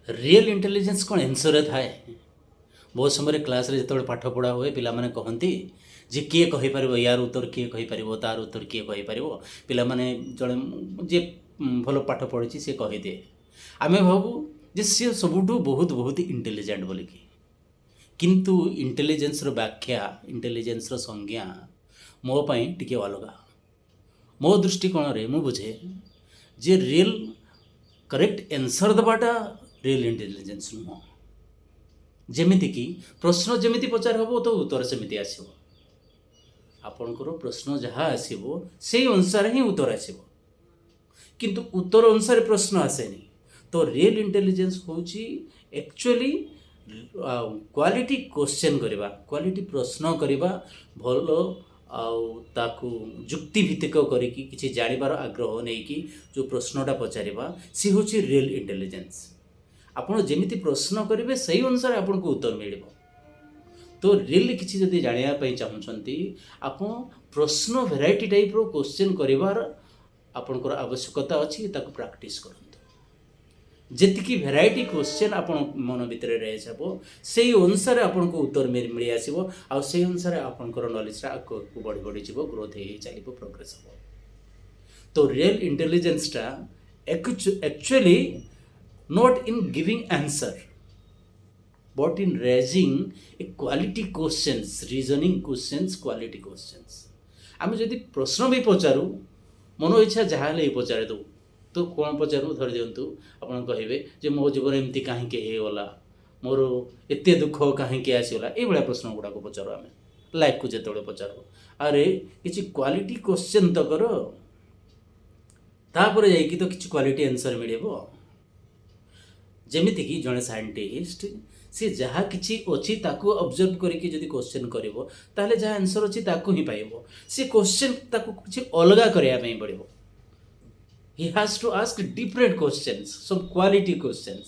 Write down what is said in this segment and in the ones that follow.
Real intelligence କ'ଣ ଏନ୍ସର୍ରେ ଥାଏ? ବହୁତ ସମୟରେ କ୍ଲାସ୍ରେ ଯେତେବେଳେ ପାଠ ପଢ଼ା ହୁଏ, ପିଲାମାନେ କହନ୍ତି ଯେ କିଏ କହିପାରିବ ୟାର ଉତ୍ତର, କିଏ କହିପାରିବ ତାର ଉତ୍ତର, କିଏ କହିପାରିବ? ପିଲାମାନେ ଜଣେ ଯିଏ ଭଲ ପାଠ ପଢ଼ିଛି, ସେ କହିଦିଏ। ଆମେ ଭାବୁ ଯେ ସିଏ ସବୁଠୁ ବହୁତ ବହୁତ ଇଣ୍ଟେଲିଜେଣ୍ଟ ବୋଲିକି। କିନ୍ତୁ ଇଣ୍ଟେଲିଜେନ୍ସର ବ୍ୟାଖ୍ୟା, ଇଣ୍ଟେଲିଜେନ୍ସର ସଂଜ୍ଞା ମୋ ପାଇଁ ଟିକେ ଅଲଗା। ମୋ ଦୃଷ୍ଟିକୋଣରେ ମୁଁ ବୁଝେ ଯେ ରିଏଲ୍ କରେକ୍ଟ ଏନ୍ସର୍ ଦେବାଟା ରିଏଲ୍ ଇଣ୍ଟେଲିଜେନ୍ସ ନୁହଁ। ଯେମିତିକି ପ୍ରଶ୍ନ ଯେମିତି ପଚାର ହେବ ତ ଉତ୍ତର ସେମିତି ଆସିବ। ଆପଣଙ୍କର ପ୍ରଶ୍ନ ଯାହା ଆସିବ, ସେଇ ଅନୁସାରେ ହିଁ ଉତ୍ତର ଆସିବ। କିନ୍ତୁ ଉତ୍ତର ଅନୁସାରେ ପ୍ରଶ୍ନ ଆସେନି। ତ ରିଏଲ୍ ଇଣ୍ଟେଲିଜେନ୍ସ ହେଉଛି ଆକ୍ଚୁଆଲି କ୍ୱାଲିଟି କ୍ୱେଶ୍ଚନ୍ କରିବା, କ୍ୱାଲିଟି ପ୍ରଶ୍ନ କରିବା, ଭଲ ଆଉ ତାକୁ ଯୁକ୍ତିଭିତ୍ତିକ କରିକି, କିଛି ଜାଣିବାର ଆଗ୍ରହ ନେଇକି ଯେଉଁ ପ୍ରଶ୍ନଟା ପଚାରିବା, ସେ ହେଉଛି ରିଏଲ୍ ଇଣ୍ଟେଲିଜେନ୍ସ। ଆପଣ ଯେମିତି ପ୍ରଶ୍ନ କରିବେ, ସେଇ ଅନୁସାରେ ଆପଣଙ୍କୁ ଉତ୍ତର ମିଳିବ। ତ ରିଏଲି କିଛି ଯଦି ଜାଣିବା ପାଇଁ ଚାହୁଁଛନ୍ତି ଆପଣ, ପ୍ରଶ୍ନ ଭେରାଇଟି ଟାଇପ୍ର କ୍ୱେଶ୍ଚନ୍ କରିବାର ଆପଣଙ୍କର ଆବଶ୍ୟକତା ଅଛି। ତାକୁ ପ୍ରାକ୍ଟିସ୍ କରନ୍ତୁ। ଯେତିକି ଭେରାଇଟି କ୍ୱେଶ୍ଚନ୍ ଆପଣ ମନ ଭିତରେ ରେଜ୍ ହେବ, ସେଇ ଅନୁସାରେ ଆପଣଙ୍କୁ ଉତ୍ତର ମିଳି ଆସିବ। ଆଉ ସେଇ ଅନୁସାରେ ଆପଣଙ୍କର ନଲେଜଟା ଆଗକୁ ବଢ଼ି ବଢ଼ି ଯିବ, ଗ୍ରୋଥ୍ ହେଇ ହେଇ ଚାଲିବ, ପ୍ରୋଗ୍ରେସ୍ ହେବ। ତ real ଇଣ୍ଟେଲିଜେନ୍ସଟା actually not in giving answer, but in raising a quality questions, reasoning questions, quality questions. ଆମେ ଯଦି ପ୍ରଶ୍ନ ବି ପଚାରୁ, ମନ ଇଚ୍ଛା ଯାହା ହେଲେ ବି ପଚାରି ଦେବୁ। ତ କ'ଣ ପଚାରୁ? ଧରି ଦିଅନ୍ତୁ, ଆପଣ କହିବେ ଯେ ମୋ ଜୀବନ ଏମିତି କାହିଁକି ହେଇଗଲା, ମୋର ଏତେ ଦୁଃଖ କାହିଁକି ଆସିଗଲା? ଏଇଭଳିଆ ପ୍ରଶ୍ନ ଗୁଡ଼ାକ ପଚାରୁ ଆମେ ଲାଇଫକୁ ଯେତେବେଳେ ପଚାରୁ। ଆରେ, କିଛି କ୍ୱାଲିଟି କ୍ୱେଶ୍ଚନ୍ ତ କର, ତାପରେ ଯାଇକି ତ କିଛି କ୍ୱାଲିଟି ଆନ୍ସର୍ ମିଳିବ। ଯେମିତିକି ଜଣେ ସାଇଣ୍ଟିଷ୍ଟ, ସେ ଯାହା କିଛି ଅଛି ତାକୁ ଅବଜର୍ଭ କରିକି ଯଦି କ୍ୱେଶ୍ଚନ୍ କରିବ, ତାହେଲେ ଯାହା ଆନ୍ସର୍ ଅଛି ତାକୁ ହିଁ ପାଇବ। ସେ କ୍ୱେଶ୍ଚନ୍ ତାକୁ କିଛି ଅଲଗା କରିବା ପାଇଁ ପଡ଼ିବ। He has to ask different questions, some quality questions.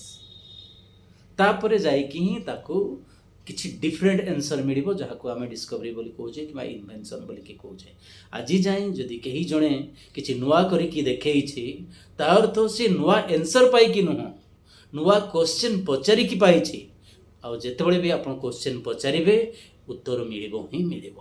ତାପରେ ଯାଇକି ହିଁ ତାକୁ କିଛି ଡିଫରେଣ୍ଟ ଆନ୍ସର୍ ମିଳିବ, ଯାହାକୁ ଆମେ ଡିସ୍କଭରି ବୋଲି କହୁଛେ କିମ୍ବା ଇନଭେନସନ୍ ବୋଲିକି କହୁଛେ। ଆଜି ଯାଏଁ ଯଦି କେହି ଜଣେ କିଛି ନୂଆ କରିକି ଦେଖେଇଛି, ତା ଅର୍ଥ ସେ ନୂଆ ଆନ୍ସର୍ ପାଇକି ନୁହଁ, ନୂଆ କ୍ୱେଶ୍ଚନ୍ ପଚାରିକି ପାଇଛି। ଆଉ ଯେତେବେଳେ ବି ଆପଣ କ୍ୱେଶ୍ଚନ୍ ପଚାରିବେ, ଉତ୍ତର ମିଳିବ ହିଁ ମିଳିବ।